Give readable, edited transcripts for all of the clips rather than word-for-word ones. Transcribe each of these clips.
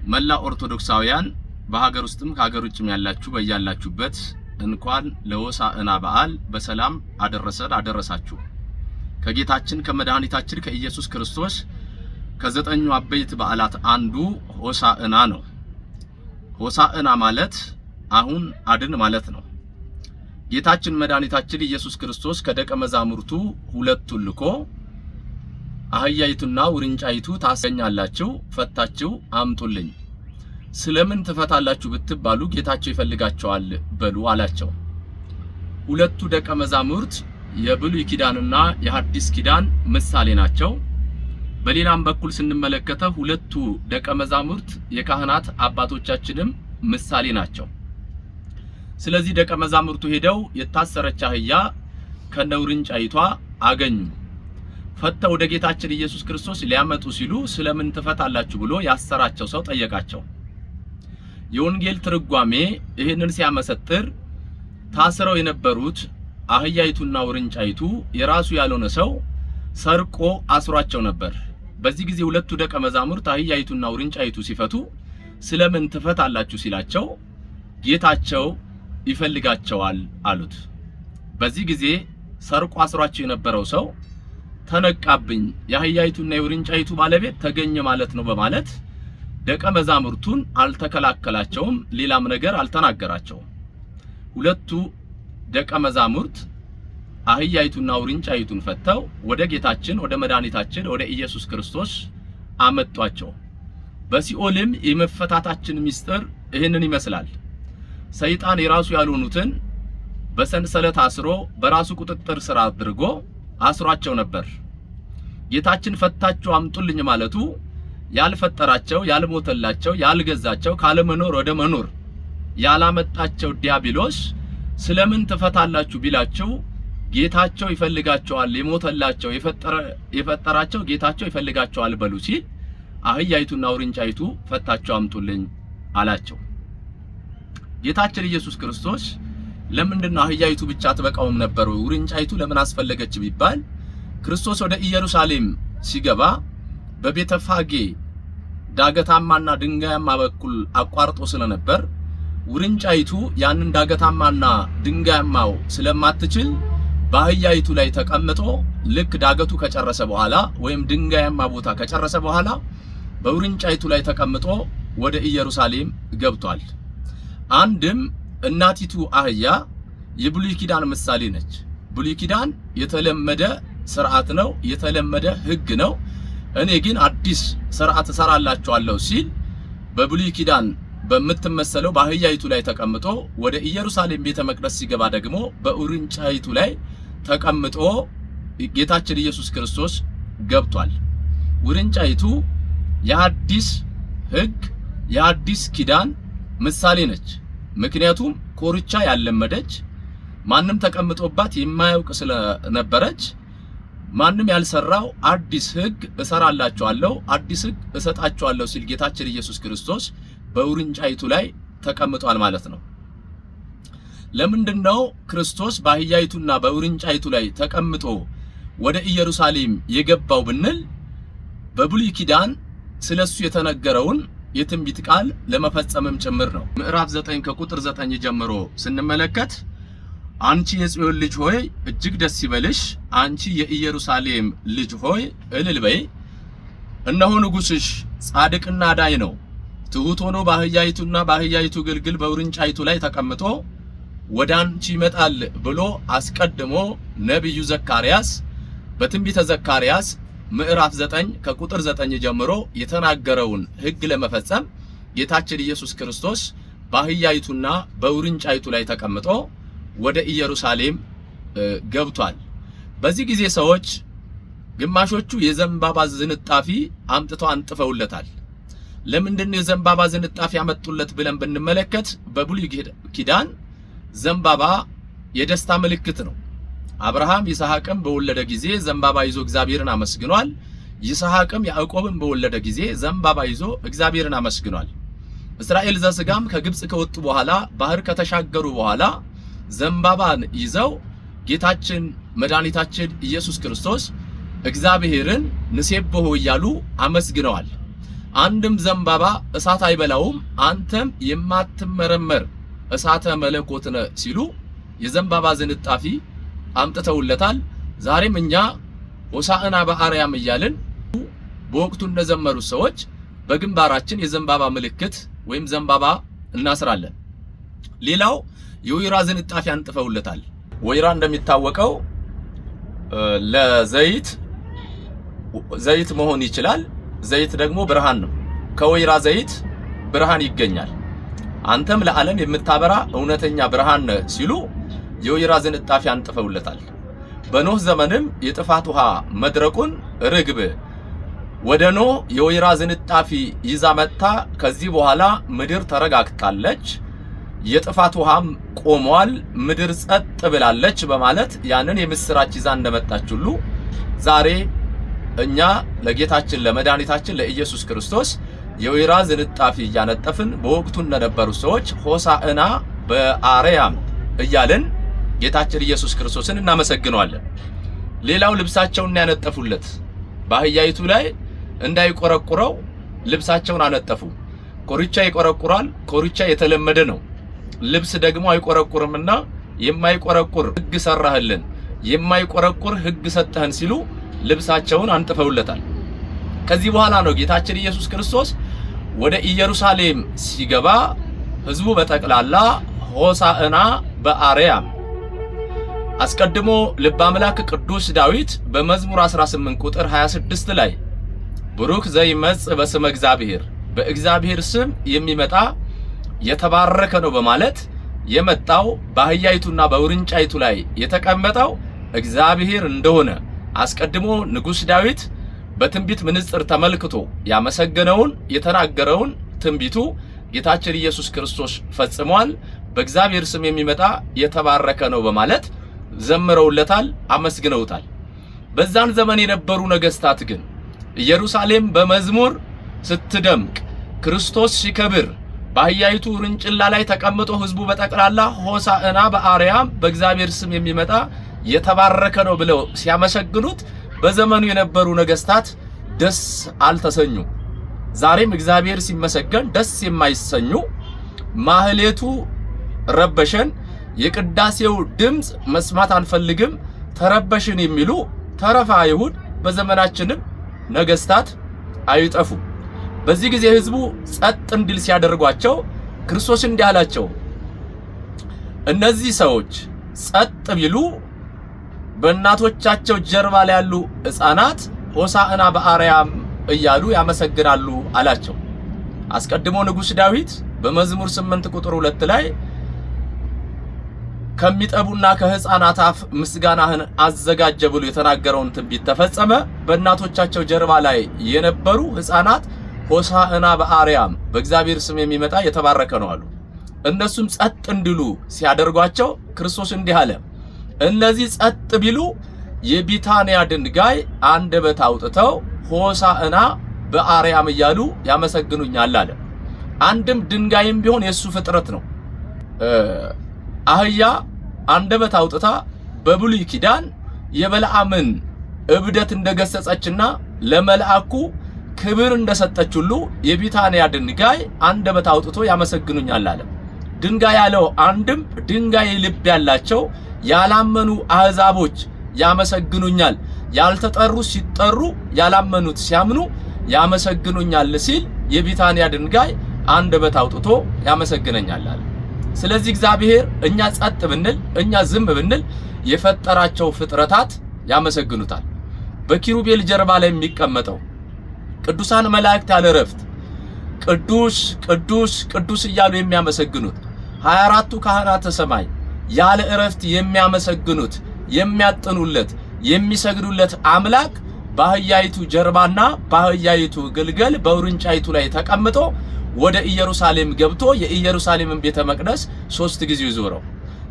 መላ ኦርቶዶክሳውያን በሀገር ውስጥም ከሀገር ውጭም ያላችሁ በያላችሁበት እንኳን ለሆሳዕና በዓል በሰላም አደረሰን አደረሳችሁ። ከጌታችን ከመድኃኒታችን ከኢየሱስ ክርስቶስ ከዘጠኙ አበይት በዓላት አንዱ ሆሳዕና ነው። ሆሳዕና ማለት አሁን አድን ማለት ነው። ጌታችን መድኃኒታችን ኢየሱስ ክርስቶስ ከደቀ መዛሙርቱ ሁለቱን ልኮ አህያይቱና ውርንጫይቱ ታሰኛላችሁ፣ ፈታችሁ አምጡልኝ። ስለምን ትፈታላችሁ ብትባሉ ጌታቸው ይፈልጋቸዋል በሉ አላቸው። ሁለቱ ደቀ መዛሙርት የብሉይ ኪዳንና የሐዲስ ኪዳን ምሳሌ ናቸው። በሌላም በኩል ስንመለከተው ሁለቱ ደቀ መዛሙርት የካህናት አባቶቻችንም ምሳሌ ናቸው። ስለዚህ ደቀ መዛሙርቱ ሄደው የታሰረች አህያ ከነውርንጫይቷ አገኙ። ፈተው ወደ ጌታችን ኢየሱስ ክርስቶስ ሊያመጡ ሲሉ ስለምን ትፈታላችሁ ብሎ ያሰራቸው ሰው ጠየቃቸው። የወንጌል ትርጓሜ ይህንን ሲያመሰጥር ታስረው የነበሩት አህያይቱና ውርንጫይቱ የራሱ ያልሆነ ሰው ሰርቆ አስሯቸው ነበር። በዚህ ጊዜ ሁለቱ ደቀ መዛሙርት አህያይቱና ውርንጫይቱ ሲፈቱ ስለምን ትፈታላችሁ ሲላቸው ጌታቸው ይፈልጋቸዋል አሉት። በዚህ ጊዜ ሰርቆ አስሯቸው የነበረው ሰው ተነቃብኝ፣ የአህያይቱና የውርንጫይቱ ባለቤት ተገኘ ማለት ነው በማለት ደቀ መዛሙርቱን አልተከላከላቸውም፣ ሌላም ነገር አልተናገራቸውም። ሁለቱ ደቀ መዛሙርት አህያይቱና ውርንጫይቱን ፈተው ወደ ጌታችን ወደ መድኃኒታችን ወደ ኢየሱስ ክርስቶስ አመጧቸው። በሲኦልም የመፈታታችን ምስጢር ይህንን ይመስላል። ሰይጣን የራሱ ያልሆኑትን በሰንሰለት አስሮ በራሱ ቁጥጥር ስር አድርጎ አስሯቸው ነበር። ጌታችን ፈታችሁ አምጡልኝ ማለቱ ያልፈጠራቸው፣ ያልሞተላቸው፣ ያልገዛቸው ካለመኖር ወደ መኖር ያላመጣቸው ዲያብሎስ ስለምን ትፈታላችሁ ቢላቸው ጌታቸው ይፈልጋቸዋል፣ የሞተላቸው የፈጠራቸው ጌታቸው ይፈልጋቸዋል በሉ ሲል አህያይቱና ውርንጫይቱ ፈታቸው አምጡልኝ አላቸው። ጌታችን ኢየሱስ ክርስቶስ ለምንድን ነው አህያይቱ ብቻ አትበቃውም ነበር? ውርንጫይቱ ለምን አስፈለገች ቢባል ክርስቶስ ወደ ኢየሩሳሌም ሲገባ በቤተፋጌ ዳገታማና ድንጋያማ በኩል አቋርጦ ስለነበር ውርንጫይቱ ያንን ዳገታማና ድንጋያማው ስለማትችል በአህያይቱ ላይ ተቀምጦ ልክ ዳገቱ ከጨረሰ በኋላ ወይም ድንጋያማ ቦታ ከጨረሰ በኋላ በውርንጫይቱ ላይ ተቀምጦ ወደ ኢየሩሳሌም ገብቷል። አንድም እናቲቱ አህያ የብሉይ ኪዳን ምሳሌ ነች። ብሉይ ኪዳን የተለመደ ስርዓት ነው፣ የተለመደ ሕግ ነው። እኔ ግን አዲስ ስርዓት እሰራላችኋለሁ ሲል በብሉይ ኪዳን በምትመሰለው በአህያይቱ ላይ ተቀምጦ ወደ ኢየሩሳሌም ቤተ መቅደስ ሲገባ ደግሞ በውርንጫይቱ ላይ ተቀምጦ ጌታችን ኢየሱስ ክርስቶስ ገብቷል። ውርንጫይቱ የአዲስ ሕግ የአዲስ ኪዳን ምሳሌ ነች። ምክንያቱም ኮርቻ ያልለመደች ማንም ተቀምጦባት የማያውቅ ስለነበረች ማንም ያልሰራው አዲስ ሕግ እሰራላችኋለሁ፣ አዲስ ሕግ እሰጣችኋለሁ ሲል ጌታችን ኢየሱስ ክርስቶስ በውርንጫይቱ ላይ ተቀምጧል ማለት ነው። ለምንድነው ክርስቶስ በአህያይቱና በውርንጫይቱ ላይ ተቀምጦ ወደ ኢየሩሳሌም የገባው ብንል በብሉይ ኪዳን ስለሱ የተነገረውን የትንቢት ቃል ለመፈጸምም ጭምር ነው። ምዕራፍ 9 ከቁጥር 9 ጀምሮ ስንመለከት አንቺ የጽዮን ልጅ ሆይ እጅግ ደስ ይበልሽ፣ አንቺ የኢየሩሳሌም ልጅ ሆይ እልል በይ፣ እነሆ ንጉሥሽ ጻድቅና አዳኝ ነው፣ ትሑት ሆኖ በአህያይቱና በአህያይቱ ግልግል በውርንጫይቱ ላይ ተቀምጦ ወደ አንቺ ይመጣል ብሎ አስቀድሞ ነቢዩ ዘካርያስ በትንቢተ ዘካርያስ ምዕራፍ 9 ከቁጥር 9 ጀምሮ የተናገረውን ሕግ ለመፈጸም ጌታችን ኢየሱስ ክርስቶስ በአህያይቱና በውርንጫይቱ ላይ ተቀምጦ ወደ ኢየሩሳሌም ገብቷል። በዚህ ጊዜ ሰዎች ግማሾቹ የዘንባባ ዝንጣፊ አምጥተው አንጥፈውለታል። ለምንድን ነው የዘንባባ ዝንጣፊ ያመጡለት ብለን ብንመለከት በብሉይ ኪዳን ዘንባባ የደስታ ምልክት ነው። አብርሃም ይስሐቅም በወለደ ጊዜ ዘንባባ ይዞ እግዚአብሔርን አመስግኗል። ይስሐቅም ያዕቆብን በወለደ ጊዜ ዘንባባ ይዞ እግዚአብሔርን አመስግኗል። እስራኤል ዘስጋም ከግብጽ ከወጡ በኋላ ባህር ከተሻገሩ በኋላ ዘንባባን ይዘው ጌታችን መድኃኒታችን ኢየሱስ ክርስቶስ እግዚአብሔርን ንሴብሖ እያሉ አመስግነዋል። አንድም ዘንባባ እሳት አይበላውም፣ አንተም የማትመረመር እሳተ መለኮት ነህ ሲሉ የዘንባባ ዝንጣፊ አምጥተውለታል። ዛሬም እኛ ሆሳዕና በአርያም እያልን በወቅቱ እንደዘመሩት ሰዎች በግንባራችን የዘንባባ ምልክት ወይም ዘንባባ እናስራለን። ሌላው የወይራ ዝንጣፊ አንጥፈውለታል። ወይራ እንደሚታወቀው ለዘይት ዘይት መሆን ይችላል። ዘይት ደግሞ ብርሃን ነው። ከወይራ ዘይት ብርሃን ይገኛል። አንተም ለዓለም የምታበራ እውነተኛ ብርሃን ነህ ሲሉ የወይራ ዝንጣፊ አንጥፈውለታል። በኖህ ዘመንም የጥፋት ውሃ መድረቁን ርግብ ወደ ኖህ የወይራ ዝንጣፊ ይዛ መጥታ ከዚህ በኋላ ምድር ተረጋግታለች፣ የጥፋት ውሃም ቆሟል፣ ምድር ጸጥ ብላለች በማለት ያንን የምስራች ይዛ እንደመጣች ሁሉ ዛሬ እኛ ለጌታችን ለመድኃኒታችን ለኢየሱስ ክርስቶስ የወይራ ዝንጣፊ እያነጠፍን በወቅቱ እንደነበሩ ሰዎች ሆሳዕና በአርያም እያልን ጌታችን ኢየሱስ ክርስቶስን እናመሰግነዋለን። ሌላው ልብሳቸውን ያነጠፉለት በአህያይቱ ላይ እንዳይቆረቁረው ልብሳቸውን አነጠፉ። ኮርቻ ይቆረቁራል። ኮርቻ የተለመደ ነው። ልብስ ደግሞ አይቆረቁርምና የማይቆረቁር ሕግ ሰራህልን፣ የማይቆረቁር ሕግ ሰጠህን ሲሉ ልብሳቸውን አንጥፈውለታል። ከዚህ በኋላ ነው ጌታችን ኢየሱስ ክርስቶስ ወደ ኢየሩሳሌም ሲገባ ሕዝቡ በጠቅላላ ሆሳዕና በአርያም። አስቀድሞ ልበ አምላክ ቅዱስ ዳዊት በመዝሙር 18 ቁጥር 26 ላይ ብሩክ ዘይመጽእ በስመ እግዚአብሔር፣ በእግዚአብሔር ስም የሚመጣ የተባረከ ነው በማለት የመጣው በአህያይቱና በውርንጫይቱ ላይ የተቀመጠው እግዚአብሔር እንደሆነ አስቀድሞ ንጉሥ ዳዊት በትንቢት ምንጽር ተመልክቶ ያመሰገነውን የተናገረውን ትንቢቱ ጌታችን ኢየሱስ ክርስቶስ ፈጽሟል። በእግዚአብሔር ስም የሚመጣ የተባረከ ነው በማለት ዘምረውለታል፣ አመስግነውታል። በዛን ዘመን የነበሩ ነገስታት ግን ኢየሩሳሌም በመዝሙር ስትደምቅ፣ ክርስቶስ ሲከብር፣ በአህያይቱ ውርንጭላ ላይ ተቀምጦ ህዝቡ በጠቅላላ ሆሳዕና በአርያም በእግዚአብሔር ስም የሚመጣ የተባረከ ነው ብለው ሲያመሰግኑት በዘመኑ የነበሩ ነገስታት ደስ አልተሰኙ። ዛሬም እግዚአብሔር ሲመሰገን ደስ የማይሰኙ፣ ማህሌቱ ረበሸን፣ የቅዳሴው ድምፅ መስማት አንፈልግም፣ ተረበሽን የሚሉ ተረፈ አይሁድ በዘመናችንም ነገስታት አይጠፉ። በዚህ ጊዜ ህዝቡ ጸጥ እንዲል ሲያደርጓቸው ክርስቶስ እንዲህ አላቸው፣ እነዚህ ሰዎች ጸጥ ቢሉ በእናቶቻቸው ጀርባ ላይ ያሉ ሕፃናት ሆሳዕና በአርያም እያሉ ያመሰግናሉ አላቸው። አስቀድሞ ንጉሥ ዳዊት በመዝሙር 8 ቁጥር 2 ላይ ከሚጠቡና ከሕፃናት አፍ ምስጋናህን አዘጋጀ ብሎ የተናገረውን ትንቢት ተፈጸመ። በእናቶቻቸው ጀርባ ላይ የነበሩ ሕፃናት ሆሳዕና በአርያም በእግዚአብሔር ስም የሚመጣ የተባረከ ነው አሉ። እነሱም ጸጥ እንዲሉ ሲያደርጓቸው ክርስቶስ እንዲህ አለ፣ እነዚህ ጸጥ ቢሉ የቢታንያ ድንጋይ አንደበት አውጥተው ሆሳዕና በአርያም እያሉ ያመሰግኑኛል አለ። አንድም ድንጋይም ቢሆን የእሱ ፍጥረት ነው። አህያ አንደበት አውጥታ በብሉይ ኪዳን የበለዓምን እብደት እንደገሰጸችና ለመልአኩ ክብር እንደሰጠች ሁሉ የቢታንያ ድንጋይ አንደበት አውጥቶ ያመሰግኑኛል አለ። ድንጋይ ያለው አንድም ድንጋይ ልብ ያላቸው ያላመኑ አህዛቦች ያመሰግኑኛል፣ ያልተጠሩ ሲጠሩ፣ ያላመኑት ሲያምኑ ያመሰግኑኛል ሲል የቢታንያ ድንጋይ አንደበት አውጥቶ ያመሰግነኛል አለ። ስለዚህ እግዚአብሔር እኛ ጸጥ ብንል፣ እኛ ዝም ብንል የፈጠራቸው ፍጥረታት ያመሰግኑታል። በኪሩቤል ጀርባ ላይ የሚቀመጠው ቅዱሳን መላእክት ያለ እረፍት ቅዱስ ቅዱስ ቅዱስ እያሉ የሚያመሰግኑት፣ 24ቱ ካህናተ ሰማይ ያለ እረፍት የሚያመሰግኑት፣ የሚያጥኑለት፣ የሚሰግዱለት አምላክ በአህያይቱ ጀርባና በአህያይቱ ግልገል በውርንጫይቱ ላይ ተቀምጦ ወደ ኢየሩሳሌም ገብቶ የኢየሩሳሌምን ቤተ መቅደስ 3 ጊዜ ዞረው።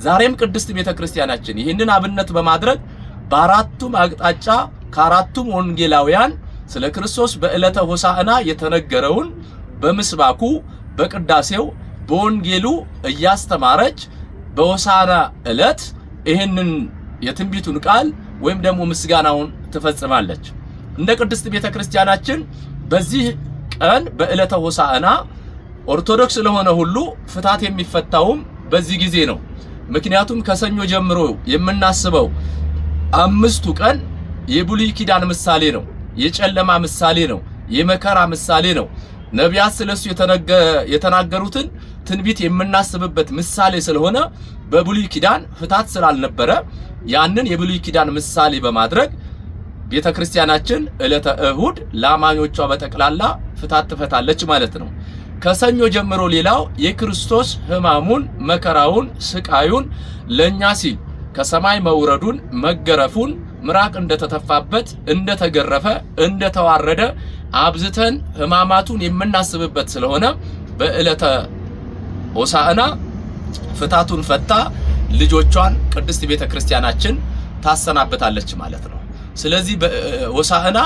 ዛሬም ቅድስት ቤተ ክርስቲያናችን ይህንን አብነት በማድረግ በአራቱም አቅጣጫ ከአራቱም ወንጌላውያን ስለ ክርስቶስ በዕለተ ሆሳዕና የተነገረውን በምስባኩ፣ በቅዳሴው፣ በወንጌሉ እያስተማረች በሆሳዕና ዕለት ይህንን የትንቢቱን ቃል ወይም ደግሞ ምስጋናውን ትፈጽማለች። እንደ ቅድስት ቤተ ክርስቲያናችን በዚህ ቀን በዕለተ ሆሳዕና ኦርቶዶክስ ለሆነ ሁሉ ፍታት የሚፈታውም በዚህ ጊዜ ነው። ምክንያቱም ከሰኞ ጀምሮ የምናስበው 5ቱ ቀን የብሉይ ኪዳን ምሳሌ ነው። የጨለማ ምሳሌ ነው። የመከራ ምሳሌ ነው። ነቢያት ስለሱ የተናገሩትን ትንቢት የምናስብበት ምሳሌ ስለሆነ በብሉይ ኪዳን ፍታት ስላልነበረ ያንን የብሉይ ኪዳን ምሳሌ በማድረግ ቤተክርስቲያናችን ዕለተ እሁድ ለአማኞቿ በጠቅላላ ፍታት ትፈታለች ማለት ነው። ከሰኞ ጀምሮ ሌላው የክርስቶስ ሕማሙን፣ መከራውን፣ ስቃዩን ለኛ ሲል ከሰማይ መውረዱን፣ መገረፉን፣ ምራቅ እንደተተፋበት፣ እንደተገረፈ፣ እንደተዋረደ አብዝተን ሕማማቱን የምናስብበት ስለሆነ በዕለተ ሆሳዕና ፍታቱን ፈታ ልጆቿን ቅድስት ቤተክርስቲያናችን ታሰናብታለች ማለት ነው። ስለዚህ በሆሳዕና